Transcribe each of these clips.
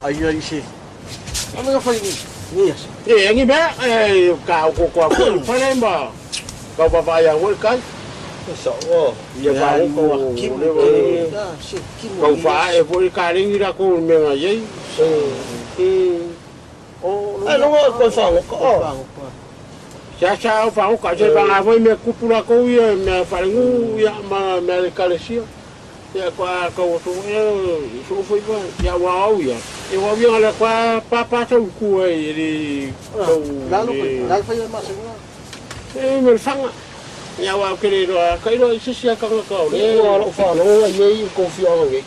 Ai ai se. Ame ka fai ni. Ni asa. E angi mea, e ka o koko a koe pale ma ka vava ai a koe kai. Sa o. Ia pa o ko Kimu. le Ah, se kimu. kau fa e foi ka ringi ra ko me nga yei. O Ai longo ko fa ngo ko. Sa sa o fa o ka se pa nga foi me kupura ko ia me farengu ia ma me le kalesia. Ia kwa ka o tu e so foi pa ia wa au ia. E wa ia le kwa pa pa tau ku ai le kau. Lalo ko, lalo fai ma se nga. E me fanga. Ia wa ke le roa kai roa se sia ka ka o le. O lo fa lo ai ei ko fi o ngi.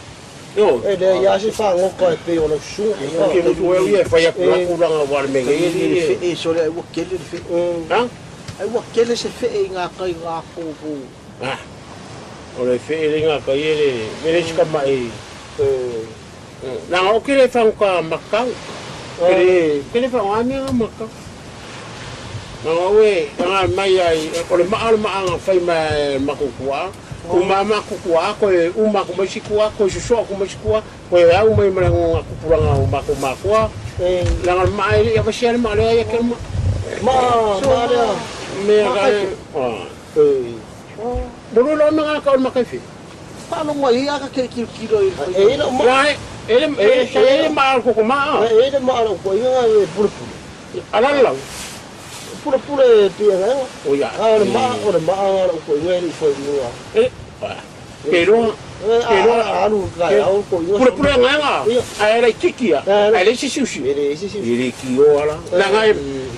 Yo. E le ia se fa ngo ko e pe o lo su. Ke mo tu e ia fai aku aku ranga wa le me Le ngi. fe e so le ua kele le fe. Ha? Ai ua kele se fe e ngā kai ngā kōpō. Ah. O le fe le nga kai le me le sika mai. Na o ke le fa ka makau. Ke ke le fa wa me nga makau. Na o e nga mai ai o le maa o le maa nga fai mai makukua. O ma makukua ko e u maku mai sikua ko suso ko mai sikua ko e au mai mara nga kupuranga o maku makua. La nga maa e ia vasia le maa le ia ke ma. Ma ma le. Me ga ah. Bolo lo nga ka o makaifi. Whaalongo ai aka kere kilo kilo i le E le ma La e le e le maa ko ko maa. e le ma lo ko inga e pule pule. Ala la. Pule pule pe nga. O ia. A le ma o le ma nga lo ko inga i fo inga. E ke ro Ke ro alu ka au ko inga. pule pule nga nga. Ai le tikia. Ai le sisi E le si si. I le ki o ala. La nga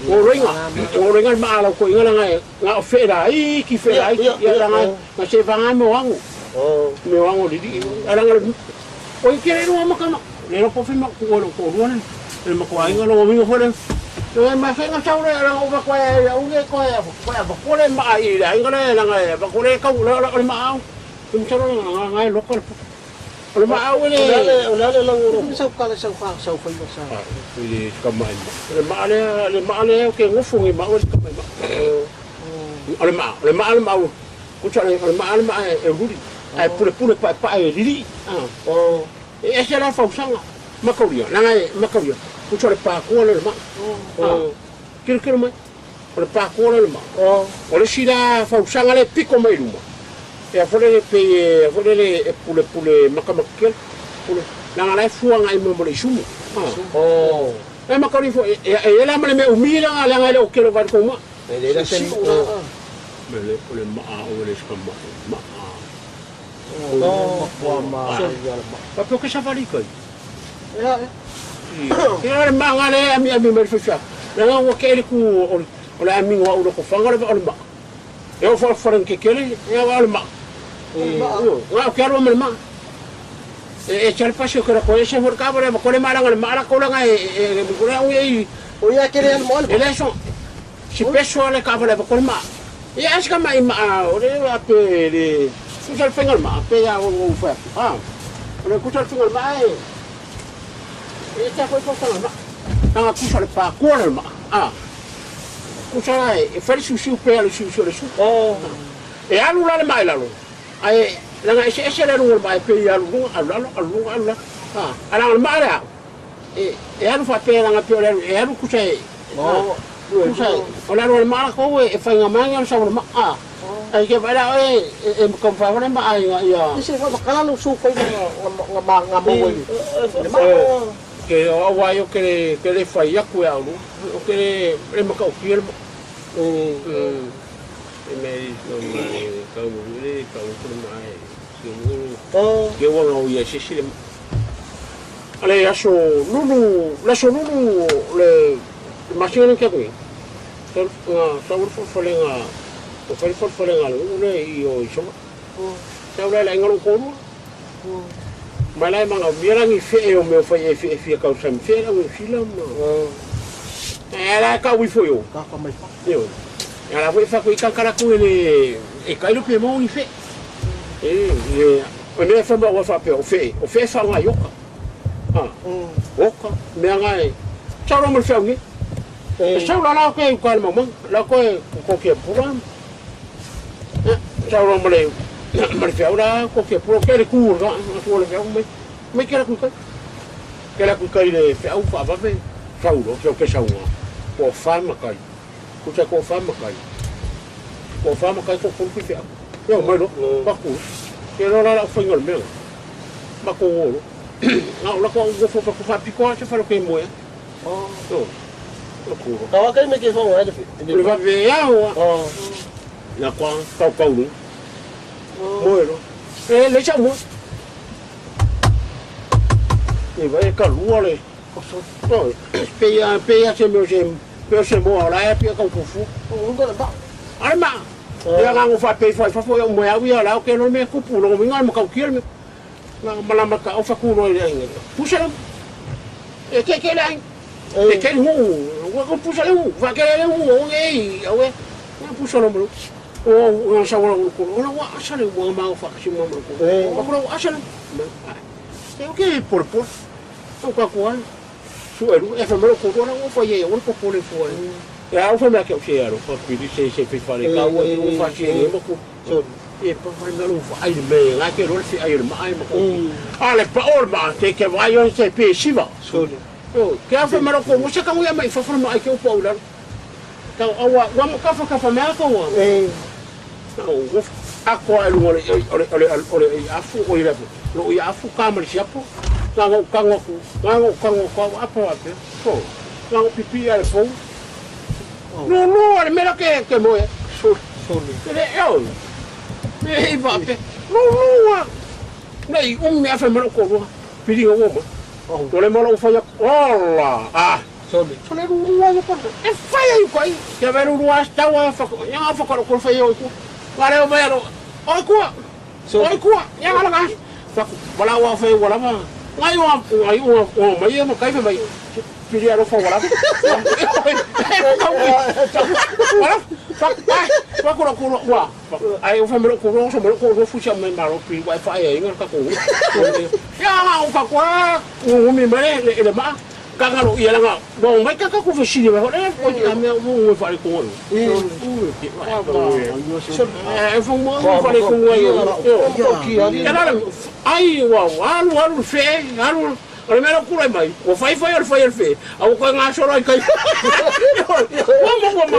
o roinga. O roinga ma ala ko inga la nga nga o fera i ki fera i ia la nga nga se vanga mo wangu. Oh. Me wangu li di. Ala nga o i kere ro ma kama. Le ro po fi ma ko ro ko ro ne. Le ma ko inga lo mingo fole. Le ma fe nga saure ala o ba ko e o nge ko e ko e ko le ma i la inga le la nga ba ko le ka la la ma au. Tum charo nga nga lo ko. O le ma au le. O le le lango ro. Sau kale sau wha sau whai sa. Le ka mai ma. Le ma le le ma le ke ngofu ngi ma o ka mai ma. O le ma le ma le ma o. Ku cha le ma le ma e ruri. Ai pule pule pa pa e riri. Ah. Oh. E se la fa usanga. Ma ko ria. La ngai ma ko ria. Ku cha le pa ko le ma. Oh. Kiro kiro mai. O le pa ko le ma. Oh. O le sila fa usanga le piko mai luma. E a fole le pe e fole le e pule pule makamakel. Pule. La ngai fuanga i mo le sumu. Ah. Oh. E makori fo e e la male me umila la ngai le o kelo va ko ma. E le la se. Me le o le ma o le ska ma ma. Oh. Kua ma ia le ma. Pa po ke safari kai. Ea e. Ke le ma nga le ami ami me fa. La nga o ke le ku o le ami ngo o ko fanga le o le ma. E o fa fa ke ke le e o le ma. Nga o ke ro me ma. E e chal pasio ke ko e se for ka bore ko le ma la ma la ko la nga e e ko le o e O ia kere an mo e le so. Si peso le ka bore ko le ma. E as ka mai ma o le a pe le ku sal fengal ma pe ya o o fa. Ah. O le ku sal fengal ma e. E ta ko ko fengal ma. Nga ku sal pa ko le ma. Ah. Ku sal e fa su su pe le su su le su. Oh. E alu la le mai la lo. Ai la nga ese ese le ru mai pe alu lu alu alu alu alu. Ah. Ala le ma la. E e alu fa pe la nga pe le e alu ku sa e. Oh. Ku sa o la ro le ma ko e fa nga ma nga sa ma. Ah. Ai ke va la e e ko fa le ma ai nga ia. Ni se wha kala lo su whai nga ma nga ma wai. Le ma. Ke o wa yo ke ke le fai aku ya lu. O ke le ma ka o ki le ma. E me no ma ka mo le ka o ko ma e. Si mo Oh. ke wa nga o ia se se le. Ale aso lulu, la so lulu le masina ke ku. Sa nga sa ur fo fo le nga o fo fo fo le nga lu le i o i so. Sa ura la nga lo ko lu. Ma la ma nga mi la ngi fe e o me fo e fe e fi ka o sa mi fe la o fi la ma. E la ka wi fo yo. Ka ka mai wha. Io. E ala foi fa ko i kakara ku ele e kai lo pe mo i fe. E e o me fa ma wa fa pe o fe o fe fa nga yoka. Ah. Oka me nga e. Sa ro mo fe ngi. E sa la la ko ka le mo la ko ko ke pura. Sa ro mo le ma le fe la ko ke pura ke le ku ga ko le fe mo. Me ke la ku ka. Ke la ku kai le fe au fa vave saulo se ke saunga. Ko fa makai. Ko te ko fa makai. Ko fa makai ko ku fe au. Yo mai lo pa ku. Ke lo la la fa ngol me. Ma ko wo. Na la ko go fo fa ku fa pi ko se fa lo ke mo ya. Oh. Yo. Lo ku. Ka wa kai me ke fa wa le fe. Le va ve ya wa. Oh. Na kwa kau kau lu. Mo lo. E le cha mo. E vai ka lua le. No, pe pe se mo se pe se mo la pe ka ku fu. O ngo le ba. Ai ma. Ya nga ngo fa pe fa fa fo mo ya wi la ke no me ku pu lo mi nga mo ka ki me. Nga mala ma ka o fa ku lo le ngi. Puxa lo. E ke la. E ke hu. Wa ko puxa le hu. Fa ke le hu o ngi o we. Nga puxa lo mo. O nga sa wa ko. O la wa asa le wa ma fa si mo mo ko. Wa ko asa le. E o ke por por. O ka ko. Su eru e fa mo ko ro o fa ye o ko po le fo. E a o fa me ke o se aro fa pili se se fe fa le ka o o fa se e mo ko. E pa fa me lo fa ai me la ke ro se ai ma ai mo ko. A le pa o ma te ke vai o se pe siva. O ke a fa me ro ko mo se ka mo ya mai fa fa ma ai ke o pa o la. Ka o wa wa mo ka fa ka fa me a ko wa. O a ko ai lo le o le o le afu o ile lo i afu ka ma si apo. Ka ngo ka ngo ku ka ngo ka ngo ka apo apo. Po. Ka ngo pipi ale fo. No no ale mera ke mo e. Le eu. E va pe. No no. Nei me afa mo ko ro. Pili ngo mo. O le mo lo fa ya. Ola. Ah. Sole rua yo ko. E fa ya ko ai. Ke ve rua sta wa fa ko. Ya fa ko ko fa yo ko. Wa le o me ro. O ko. O ko. Ya la ga. Fa wala wa fa wala ma. Ngai wa ngai wa o mai mo kai mai. Pili aro fa wala. Wala. Fa fa ko ko wa. Ai o fa me ko ro so me ko ro fu sia me ma ro pi wa fa e ngai ka ko. Ya o ka ko o mi me le le ma. Ka nga lo ia nga bo mai ka ka ku fi ni ba le ko ti me o fa le ko e fa mo fa le ko e la ai wa alu alu fe alu o le mera kura mai o fai fai o fai fe au ko nga soro kai wa mo wa